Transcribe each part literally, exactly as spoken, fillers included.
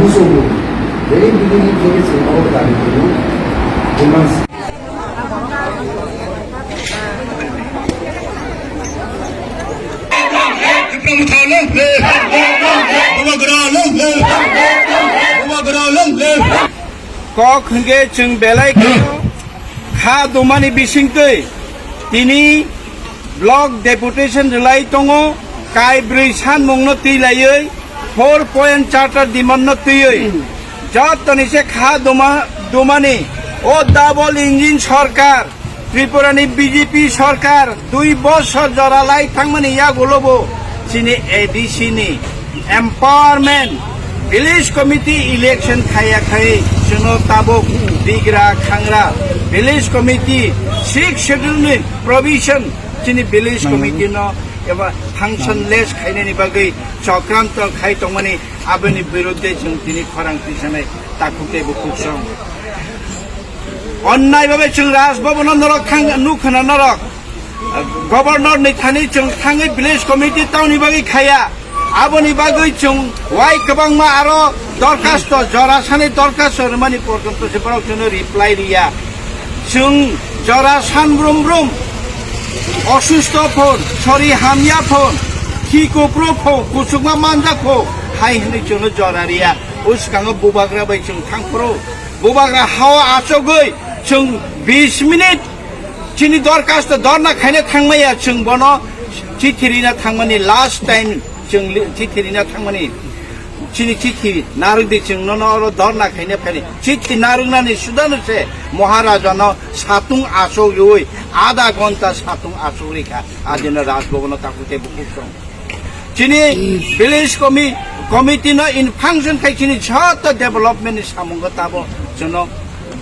Very beginning থেকে চিন্তা করতে আমি কিন্তু Kok hwnkhe chwng belai kheno kha dumani bisingtwi tini block deputation rwlai tongo, kaibrwi sanmungno twi laiwi four point charter demand no twiwi jotoni se kha duma dumani o double engine sorkar, Tripura ni B J P sorkar dui bosor jora lai thangmani yagulo bo chini A D C ni empowerment village committee election khaya khai chwngno tabuk bigra khangra village committee sixth schedule ni provision chini village committee no eba functionless khainani bagwi chokranto khai tongmani aboni birudde chwng tini khorang tisanai takhuk tei bukhuk song. Onnai babe chwng Raj Bhavan o norok thang nukhwna norok. Governor ni thani chwng thangwi village committee tamoni bagwi khaya. Aboni bagwi chwng wai kwbangma aro dorkhasto jora sani dorkhasto rwmani porjonto se borok chwngno reply riya. Chwng jora san brum brum osusto phon, sori hamya phon, khi kupro phon, kuchukma manja phon, hai hwnwi chwngno jora riya. O swkango bubagra bai chwng thangphuru. Bubagra hao achogwi chwng bis minute chini dorkhasto dorna khaina thangmaya chwng bono chithi rina thangmani last time chwng li-, chithi rina thangmani chini chithi narwkdi chwng nono oro dorna khaina phani chithi narwknani sudano se Maharajano satung achogwi adha ghonta satung achogwi kha adino Raj Bhavan o takhuk tei bukhuk song. Chini village commi-, committee no in function khai chini joto development ni samungo tabo chwngno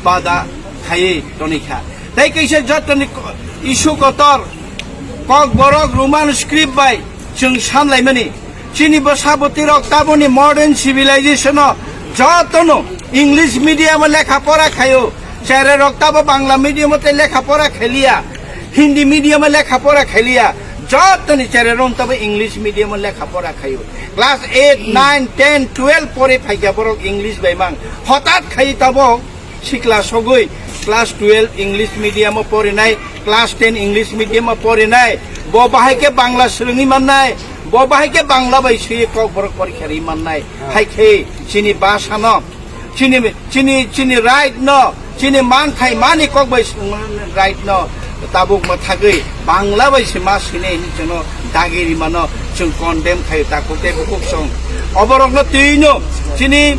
bada khaiwi tonikha. Tei kaisa jotoni ko-, issue kotor Kokborok Roman script bai chwng sanlaimani. Chini bwsa bwtwi rok taboni modern civilization o jotono English medium o lekha pora khaio. Cherai rok tabo Bangla medium o tei lekha pora khailiya. Hindi medium o lekha pora khailiya, jotoni cherai rok tabo English medium o lekha pora khaio. Class eight, nine, ten, twelve pore phaikha borok English bai mang. Hotat khai tabo sikla sogwi class twelve English medium o porinai, class ten English medium o porinai. Bo bahai khe Bangla swrwngwi mannai, bo bahai khe Bangla bai swi kok borok porikha ri mannai. Hai khe chini bhasha no Chini, chini, chini right no, chini manthai mani kok bai swng right no, tabuk mwthagwi Bangla bai se ma sine hinwi chwngno dagi rimano chwng condemn khaio takhuk tei bukhuk song. Oborokno twino chini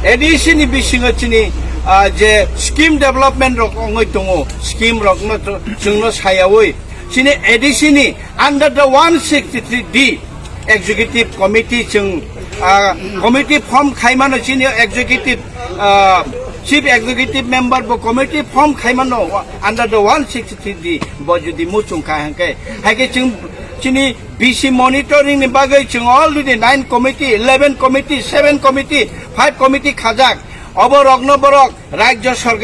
A D C ni bisingo chini, ah, je scheme development rok wngwi tongo, scheme rokno chwngno sayawi chini A D C ni under the one sixty-three D Executive Committee chwng, ah, committee form khaimano chini executive, ah, chief executive member bo committee form khaimano under the one sixty-three D bo jodi muchung kha hwnkhe, haikhe chwng chini B C monitoring ni bagwi chwng already nine committee, eleven committee, seven committee, five committee khajak. Obo rokno borok Rajya Sarkar